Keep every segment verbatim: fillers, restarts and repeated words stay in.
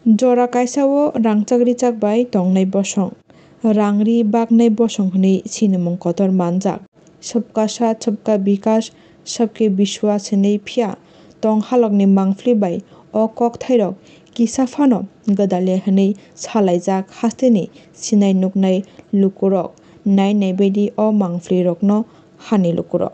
Jora kaisa o rangchak richak bai tongnai bosong, rang ri baknai bosong hwnwi sinimung kotor manjak. Sabka saath, sabka bikas, sabke biswas hwnwi phiya tong halokni mangpili bai o kokthairok kisa phano gwdalya hwnwi salaijak hasteni sinai nuknai lukurok, nai nai baidi o mangpilirokno hani lukurok.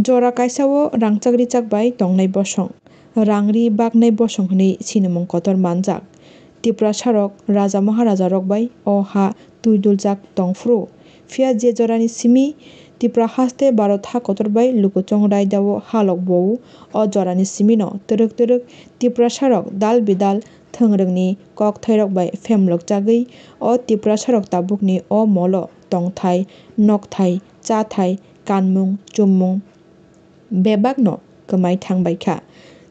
Jora kaisa o rangchak richak bai tongnai bosong, rang ri baknai bosong hwnwi sinimung kotor manjak. Tiprasarok raja maharajarok bai o ha twi duljak tong phuru. Phiya je jorani simi Tipra haste Bharat ha kotor bai lukuchwng raida o halok bo-o, o jorani simino twrwk twrwk Tiprasarok dal bidal thwngrwngni kokthairok bai phemlokjagwi o Tiprasarok tabukni o molo tongthai, nokthai, chathai, kanmung, chummung bebakno kwmai thang bai kha.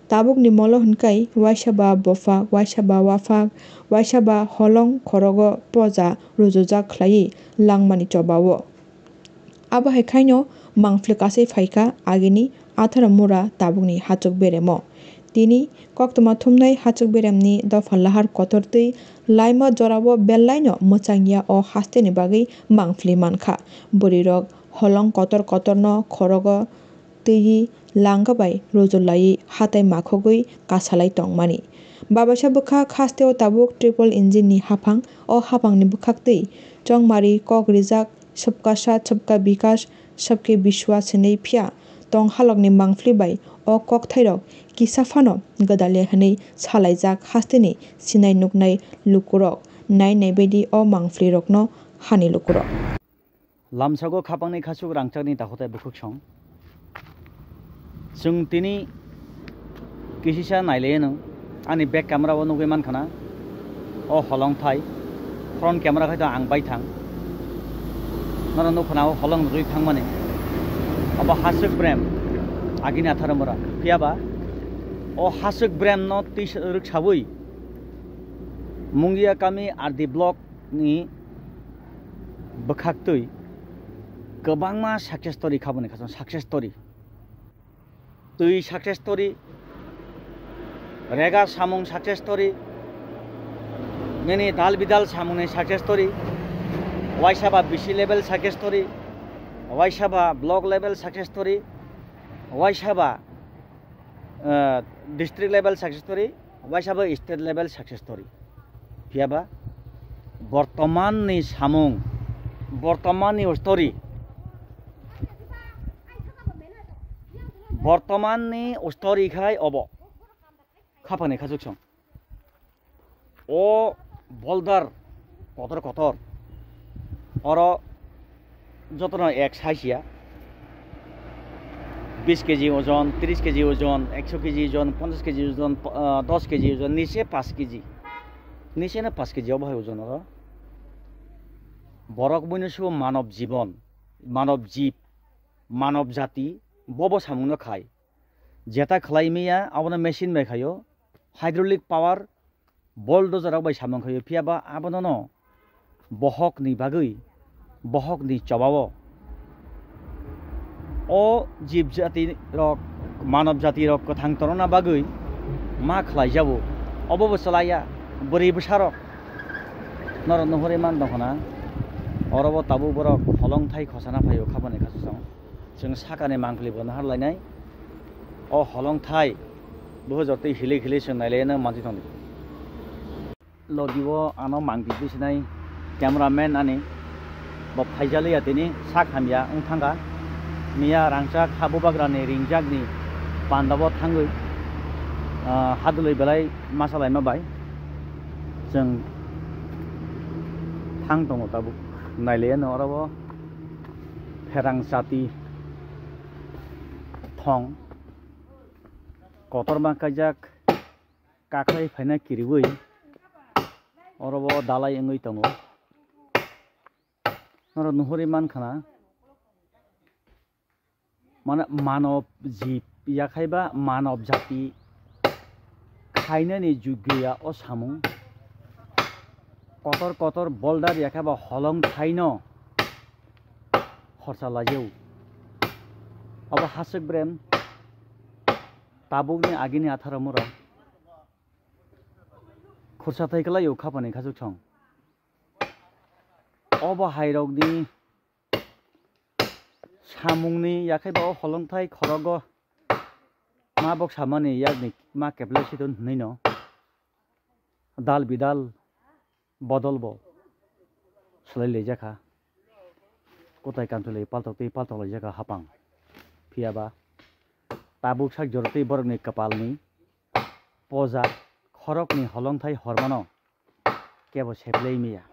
Tabukni molo hwnkhai waisa ba bophak, waisa ba waphak, waisa ba holong khorogo poja rujujak khlaiwi langmani chobao. Abo hai khaino mangpili kasai phai kha agini Atharamura tabukni hachuk beremo. Tini koktwma thumnai hachuk beremni dopha lahar kotor twi laima jorao belaino mwchangya o hasteni bagwi mangpili man kha. Bwrwirok holong kotor kotorno khorogo twiwi langka bai rujulaiwi hatai makhogwi kasalai tongmani. Babaisa bwkhak hasteo tabuk triple engine ni haphang, o haphangni bwkhaktwi chongmari kok rijak, sabka saath, sabka bikas, sabke biswas hwnwi phiya tong halokni mangpili bai o kokthairok kisa phano gwdalya hwnwi salaijak hasteni sinai nuknai lukurok, nai nai baidi o mangpilirokno hani lukurok. Lamsago khapangni khasuk rangchakni dakhotai bwkhwk song. Chwng tini kisisa nailaianw, ani back camera o nugwi mankha na, o holong thai, front camera khai to ang bai thang. Norok nukha na o holong rwi thangmani. Obo haswk brem, agini Atharamura. Phiyaba o haswk brem no twi rwksawi Mungia kami R D block ni bwkhaktwi kwbangma success story khaboni khasong success story. Twi success story, rega samung success story, nini dal bidal samungni success story, waisa ba B C level success story, waisa ba block level success story, waisa ba, eh, district level success story, waisa ba state level success story. Phiyaba bortomanni samung, bortomanni story, bortomanni story khai obo khapangni khasuk song. O boulder kotor kotor, oro jotono ek size ya, bis keji ojon, tris keji ojon, ekso keji ojon, ponchas keji ojon, ah, dos keji ojon, niche pas keji, niche no pas keji obo hai ojon oro. Borok buino subo manob jibon, manob jib, manob jati, bobo samungno khai. Jeta khlai maya, abono machine bai khaio, hydraulic power, bulldozer rok bai samung khaio, phiyaba abono no bohok ni bagwi, bohok ni chobao o jib jati rok, manob jati rok kwthang torna bagwi ma khlai jabo. Obo bo chalaiya, bwrwi bwsa rok norok nuhuri man tongkha na, oro bo tabuk borok holong thai khosana phaio, khabani khasasong. Chwng sakani mangpili bo nahar lainai. O holong thai buhujor twi hilik hilik chwng nailaino manjwi tongdi. Logi o ano mangpili sinai cameraman ani bo phaijaliya tini sak hamya wng thangkha. Miya rangchak ha bubagrani ringjakni pandao thangwi, ah, hadwlwi belai masa laima bai chwng thang tongo tabuk. Nailaiano oro o pherang chati thong kotorma kaijak. Kakhwlai phaina kiriwi oro o dalai wngwi tongo. Norok nuhurwi mankha na, mane manob jib yakhaiba manob jati khainani jugya o samung. Kotor kotor boulder yakhaiba holong thaino khorsa laijao. Abo hasik brem tabukni agini atharo mura. Khursa thai kwlaio khapani khachuk thong. Obo hairokni samungni yakhaiba o holongthai khorogo ma bok samani yakni ma keplai siton hwnwi no dal bidal bodol bo swlai laijakha. Kwtai kamchwlwi paltok tei paltok laijakha hapang. Phiyaba tabuk sak jorotwi borokni kwpalni poja khorokni holongthai hormano kebo seplai miya.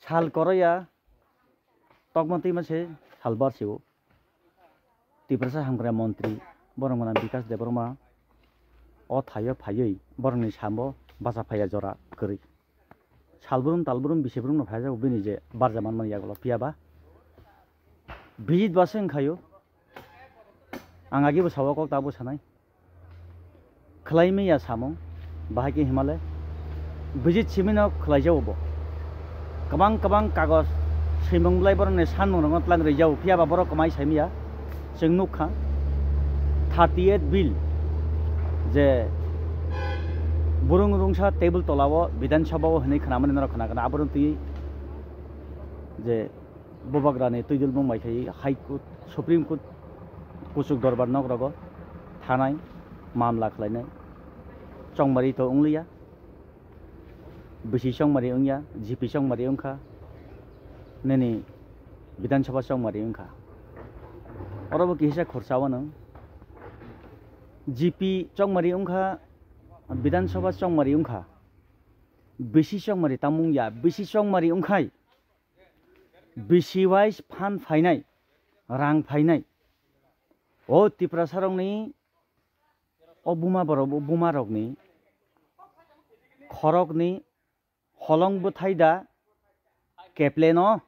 Sal koroya tokma twima se sal bar sio. Tiprasa Hamkrai Montri borok mwnam Bikas Debbarma o thaio phaiwi borokni sambo bacha phaiya jora kwrwi. Salbrum talbrum bisibrumno phaijago bini je barja manmani yagulo phiyaba. Bijit base wngkhayo. Ang agibo sawo kok tabo sanai. Khlai manya samung, bahai khe himale. Bijit simino khlai jago bo. Kwbang kwbang kagoj swimung bwlai borokni sanmung rokno tlang rwi jago, phiyaba borok kwmai sai manya. Chwng nukha thirty eight bill je burung rungsa table tolao Bidhan Sabha o hinwi khnamani norok khna khna aborok twi je Bubagrani twidulmung bai khai High Court, Supreme Court, kuchuk dorbar nok rogo thanai mamla khlainai. Chongmari to wngliya, bisi chongmari wngya, G P chongmari wngkha, nini Bidhan Sabha chongmari wngkha. Oro bo kisa khorsa wano G P chongmari wngkha, Bidhan Sabha chongmari wngkha, bisi chongmari tamung ya, bisi chongmari wngkhai. Bisi wise phan phainai, rang phainai. O Tiprasarokni, o buma borok, o bumarokni, khorokni holong bwthai da kepleno,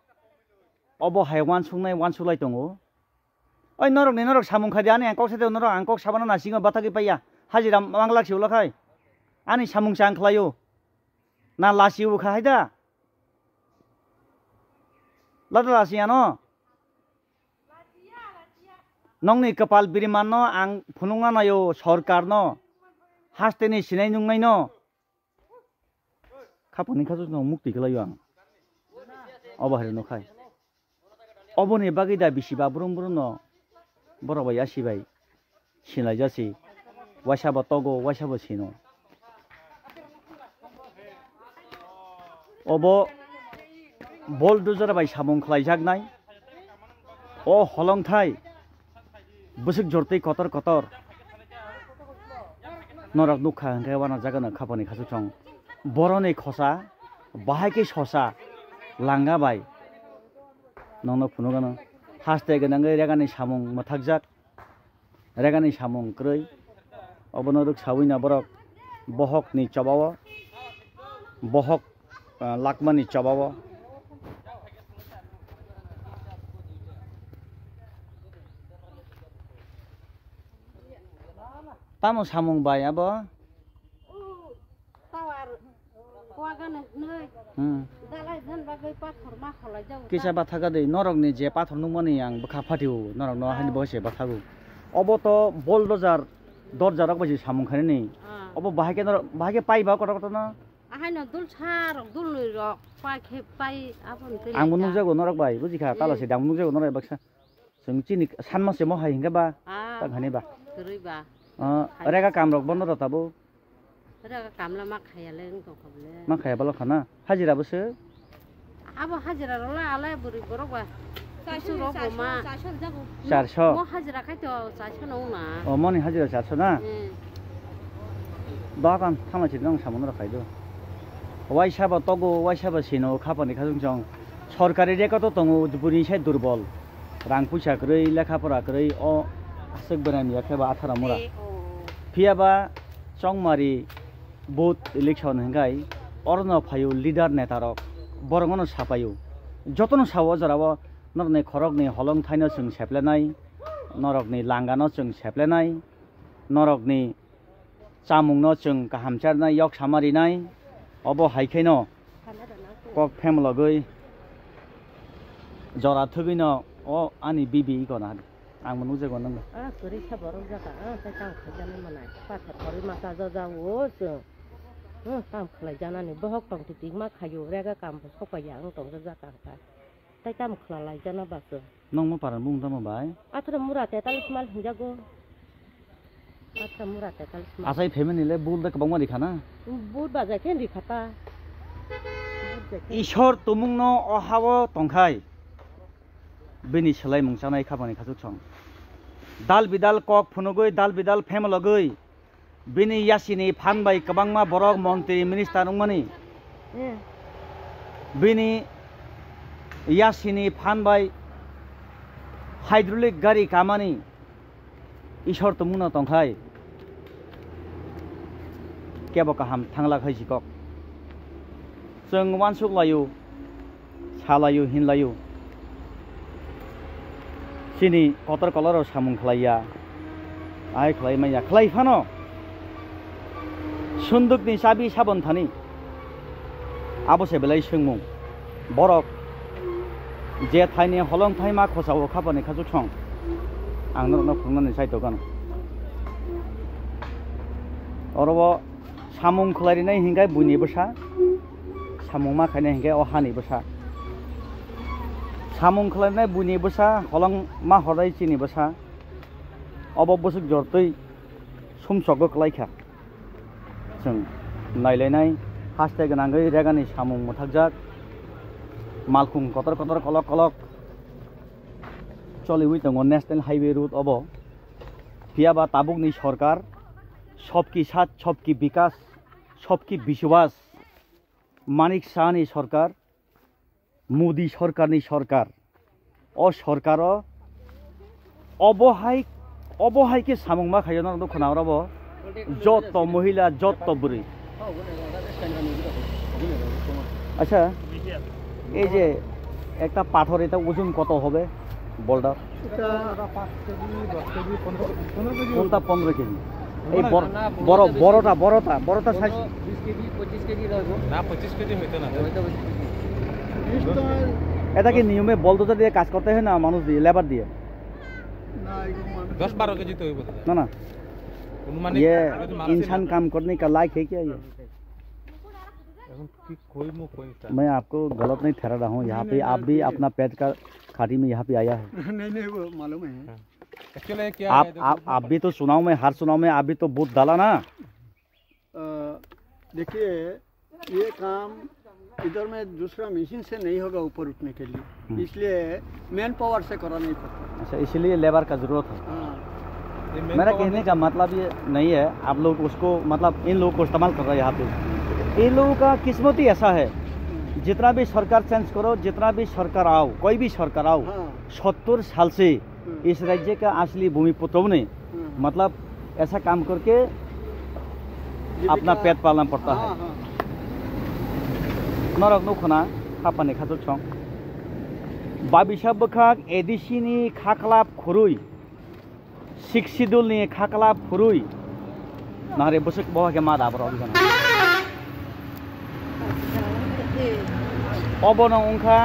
obo hai wansuknai wansuklai tongo. Oi norokni norok samung khai di, ani ang kok sai de norok ang kok sabana nasingo bathagwi paiya. Hajira manglak si ulo khai. Ani samung chang khlaio. Na lasi u kha hai da. Lada lasi ano. Nongni kwpal birimanno ang phunukna naio sorkarno, hasteni sinai nungnaino. Khapangni khachukno mukti kwlaio ang. Obo hai rwno khai. Oboni bagwi da bisi ba brum brumno borok bai yasi bai sinlaijasi, waisa bo togo, waisa bo sino. Obo bulldozer bai samung khlaijaknai. O holongthai bwswk jortwi kotor kotor. Norok nukha hwnkhe wana jagano khapani khachukchong. Boroni khosa bahai khe sosa langa bai. Nongno phunukgano haste gwnangwi regani samung mwthakjak. Regani samung kwrwi. Obono rwksawi na borok bohokni chobao, bohok, ah, lakmani chobao. Tamo samung bai abo? Tower kuagano hwnwi Hmm. Dalai dan bagwi pathor ma kholai jago. Kisa ta. Bathaga de norokni je pathor nukmani ang bwkha phatio norokno Ah. Haini bo se bathago. Obo to bulldozer dorja rok bai se samung khainani. Ah. Obo bahai khe norok bahai khe pai ba kotor kotor no. Ahaino dul sa rok dul nwi rok pai khe pai aboni twi Ang bo lai ta. Nukjago norok bai bujikha tala Hmm. Se dang nukjago norok baksa. Chwng chini sanma se mo hai hingke ba Ah, tang hani ba. Kwrwi ba. Ah, Hai. Rega kam rok bono rota bo. Rega kamla ma khaya le wng tong kha bole. Ma khaya balo khana. Hajira bo se. Abo hajira rok la alai bwrwi borok ba. Kusu rok bo ma. Charso. Mo hajira khai to charso no na. O, moni hajira charso na? Hmm. Dogan thama chiri nang samung rok khai do. Waisa ba togo, waisa ba sino, khapani khajung chong. Sorkari record o tongo, bwrwi sai durbol. Rang puisa kwrwi, lekha pora kwrwi, o aswk bwrani yakhe ba athara mura. Eh, oh. Phiya ba chongmari booth election hingkai, orono phaio leader neta rok, borok no sapaio. Jotono sao o jora o, norokni khorokni holong thaino chwng seplenai, norokni langano chwng seplenai, norokni chamungno chwng kaham charnai, yok sama rinai, obo hai khaino kok phemlogwi jora thwgwino o ani bibi iko na. Ang bo nukjago nang. Ah, kwrwi khe borok jaka, ah, tei tamo khaijani manai. Pathor khorwi ma chajajago chwng. Hmm, tamo khlaijanani bohok tong twi twi ma khaio, rega kam bo sokpaiya ang tongjajakha ang kha. Tei tamo khwlalaijana ba chwng. Nokmo paran bumung tamo bai? Athra mura tetalis mal hinjago. Athra mura tetalis mal. Achai family le bul da kwbangma rikha na? Bul bajai khe rikha ta. Bul jai khe. Ishwar tumungno o hao tongkhai. Bini swlaimung chanai khapani khachuk song. Dal bidal kok phunugwi, dal bidal phemlogwi. Bini yasini phan bai kwbangma borok montri minister wngmani. Hmm. Bini yasini phan bai hydraulic gari kamani. Ishwar tongmungno tongkhai kebo kaham thanglak hai si kok. Chwng uansuk laio, sa laio, hin laio. Chini kotor koloro samung khlaiya, ai khlai manya, khlai phano. Sundukni chabi sabon thani. Abo se belai swngmung. Borok je thaini holong thaima khosao khapani khachuk song. Ang norokno phunuknani chai tokano. Oro o samung khlai rinai hinkhai buini bwsa. Samung ma khainai hinkhai o hani bwsa. Samung khlai rinai buini bwsa, holong ma hornai chini bwsa. Obo bwswk jortwi sumsokgo kwlai kha. Chwng nailainai haste gwnangwi regani samung mwthakjak, malkhung kotor kotor kolok kolok choliwi tongo National Highway road obo. Phiya ba tabukni sorkar, sabki saath, sabki bikas, sabki biswas, Manik Sahani sorkar, Modi sorkarni sorkar. O sorkaro obo hai, obo hai khe samung ma khaio, norok nukho na oro bo. Jotto mohila, jotto bwrwi. Acha, ei je ekta pathor, eta ozon koto hobe? Boulder? এটা পাঁচ কেজি, দশ কেজি, পনেরো কেজি। কোনটা পনেরো কেজি? এই বড়, না, বড়, বড়টা, বড়টা, বড়টা সাইজ। পনেরো, বিশ কেজি, পঁচিশ কেজি লাগবে। না, পঁচিশ কেজি হইতো না। হয়তো পঁচিশ কেজি। বিশ টন। এটা কি নিয়মে বলদোজার দিয়ে কাজ করতে হয় না মানুষ দিয়ে, লেবার দিয়ে? না, এগুলো মানুষ দশ বারো কেজি তো হইব দাদা। না, না। অনুমানিক ये যদি মানুষের इंसान काम करने का लायक है क्या ये? এখন কি কইমু কইতা? मैं आपको गलत नहीं ठहरा रहा हूँ, यहाँ पे आप भी अपना पेट का खाटी में यहाँ पे आया है। नहीं, नहीं, वो मालूम है। हाँ। Actually क्या आप, है, देखो, आप, आप भी तो चुनाव में, हर चुनाव में आप भी तो वोट डाला ना। अ, देखिए, ये काम इधर में दूसरा मशीन से नहीं होगा ऊपर उठने के लिए, हम्म। इसलिए मैन पावर से कराना ही पड़ता है। अच्छा, इसीलिए लेबर का जरूरत है। हाँ। ये मैन मेरा पावर कहने नहीं का मतलब ये नहीं है, आप लोग उसको, मतलब, इन लोगों को इस्तेमाल कर रहे हैं यहाँ पे। इन लोगों का किस्मत ही ऐसा है, हम्म। जितना भी सरकार चेंज करो, जितना भी सरकार आओ, कोई भी सरकार आओ, हाँ। सत्तर साल से हम्म। इस राज्य का असली भूमिपुत्र ने, हम्म। मतलब, ऐसा काम करके जीविका अपना पेट पालना पड़ता है। हाँ, हाँ। Norok nukho na, khapani khachuk song. Babisa bwkhak A D C ni khaklap khurui, Sixth Schedule ni khaklap khurui. Nare bwswk bo khe ma da borok gana. Obono wngkha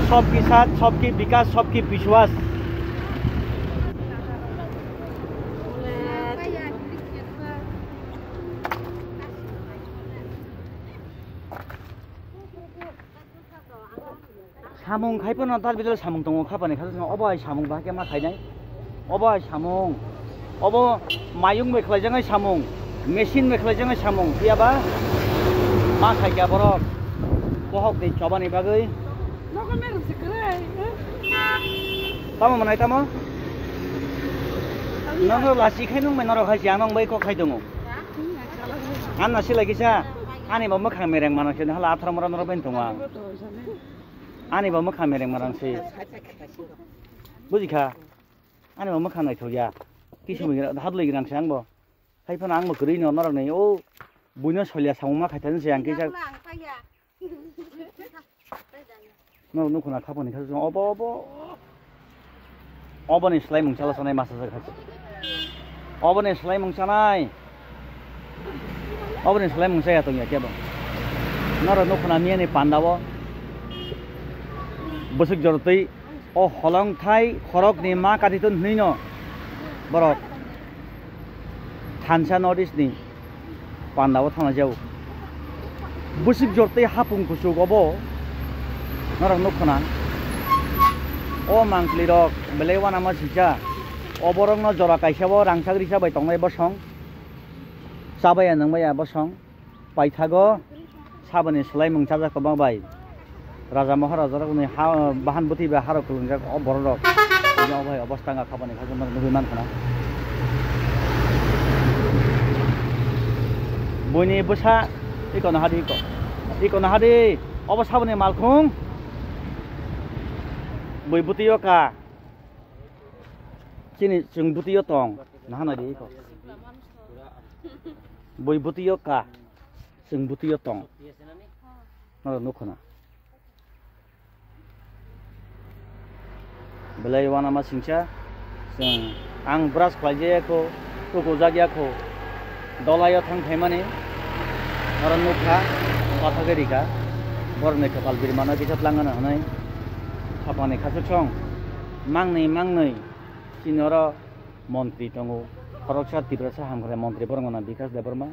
sabki saath, sabki bikas, sabki biswas. Samung khai phano dal bidal samung tongo, khapani kha obo hai samung bahai khe ma khainai. Obo hai samung, obo mayung bai khlaijaknai samung, machine bai khlaijaknai samung, phiya ba ma khai kha borok bohok tei chobani bagwi. Nogo merong se kwrwi. Tamo manai tamo? Nono lasi khai nung mai norok hai siang nong bai kok khai tongo. Anna silai kisa ani bo mwkhang mereng manang se hala athar mora norok bai tongo ang. Ani bo mwkhang mereng manang se. Bujikha? Ani bo mwkhang naithok ya. Kisumui gra-, hadlwi grang se ang bo. Hai phano ang bo kwrwi no norok ni o buino solya samung ma khaithani se ang kisa. Norok nukho na khapani kha obo obo. Oboni slai mung chala sanai masa jak hai. Oboni slai mung chanai. Oboni slai mung chaya tongya kebo. Norok nukho na miyani panda o. Bwswk jorotwi. O holongthai khorokni ma katiton hwnwi no borok thansa North East ni panda o thangna jago. Bwswk jortwi hapung kuchuk obo norok nukho na. O mangkwlwi rok belai uanama singcha. O borok no jora kaisa o rangchak risa bai tongnai bosong. Chabaya nwngbaya bosong. Paithago saboni swlaimung chajak kwbang bai. Raja Maharaja rokni ha, bahan bwtwi bai harok kwlwngjak o borok rok. Bini o bai obosta wngkha boni kha nugwi mankha na. Buini bwsa iko nahadi iko. Iko nahadi obo saboni malkhung. Bui bwtwi o ka. Chini chwng bwtwi o tong. Nahanadi iko. Bui bwtwi o ka. Chwng bwtwi o tong. Noro nukho na. Belai uanama singcha. Chwng ang brush khlaijaya kho, tukujakya kho. Dolai o thang phaimani. Noro nukha, pathagwi rikha. Borokni kwpal birmano kisa tlangano hwnwi. Khapangni khasuk song. Mangnwi, mangnwi. Chini oro montri tongo. Khoroksa Tiprasa Hamkrai montri borok wngkha Bikas Debbarma.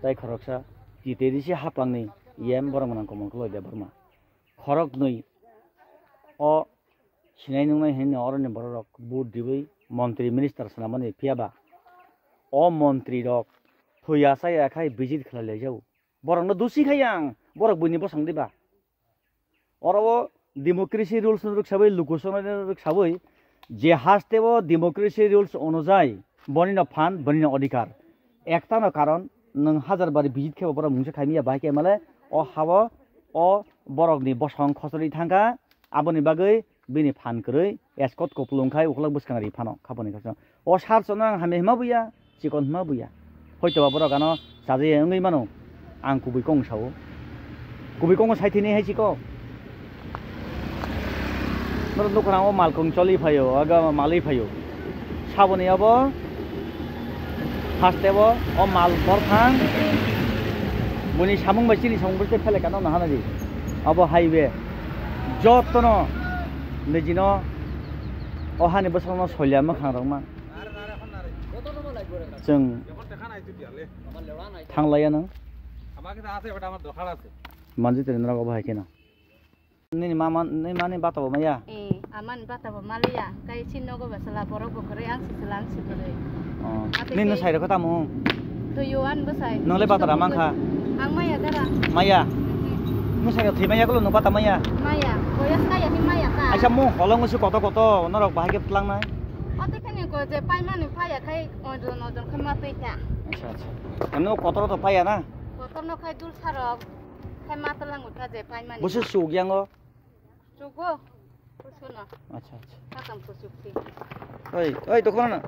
Tai khoroksa T T D C hapangni E M borok wngkha Komol Koloi Debbarma. Khoroknwi o sinai nungnai hinwi oroni bororok vote riwi montri minister swnamani phiyaba o montri rok thwi achai akhai visit khlai laijago. Borokno dusi khai ang, borok buini bosong diba? Oro o democracy rules no rwksawi, lukusongno rwksawi, je haste o democracy rules onujai bonino phan, bonino odhikar. Ektano karon nwng hajar bari visit khebo borok mungsa khaimya, bahai khe male o hao o borokni bosong khosori thangkha, aboni bagwi bini phan kwrwi escort kupulung khai ukulok bwskang ri phano khaponi khasno. O sar chono ang hamya hima buya, chikon hima buya. Hoito ba borok ano chajaye wngwi mano. Ang kubui kong sao. Kubui kong sai thini hai chiko. Norok nukha o malkong choli phaio, aga malwi phaio. Saboni abo haste bo o mal borthang. Buni samung bai chini samung bai phele kano nahana di. Abo highway. Jotono nijino o hani bosongno solya mwkhang rok ma. Chwng thanglaiya nang. Manjwi tongwi norok obo hai kheno. Nini mama, nini mani bata bo maya? Eh, amani bata bo maliya. Kai si nogo ba sala borok bo kwrwi ang si sala ang si kwrwi. Oh. Ate nini ke sai rokha tamo? Thuyo an bwsai. Nongle bata ra mankha? Ang maya gara. Maya? Mhm. Nung sai thwi maya kulo nung bata maya? Maya. Boyas kaya hi maya ka? Aisa mo holong usu koto koto norok bahai khe tlangnai. Ate khani ko je paimani phaya khai ojon ojon khe matwi kha. Acha, acha. Ano kotor to phaya na? Kotor no khai dul sarok. Khai matlang utha je paimani. Busu suk yango. Chugo. Kusuno. Acha, acha. Hakam kusuk si. Oi, oi, dokona.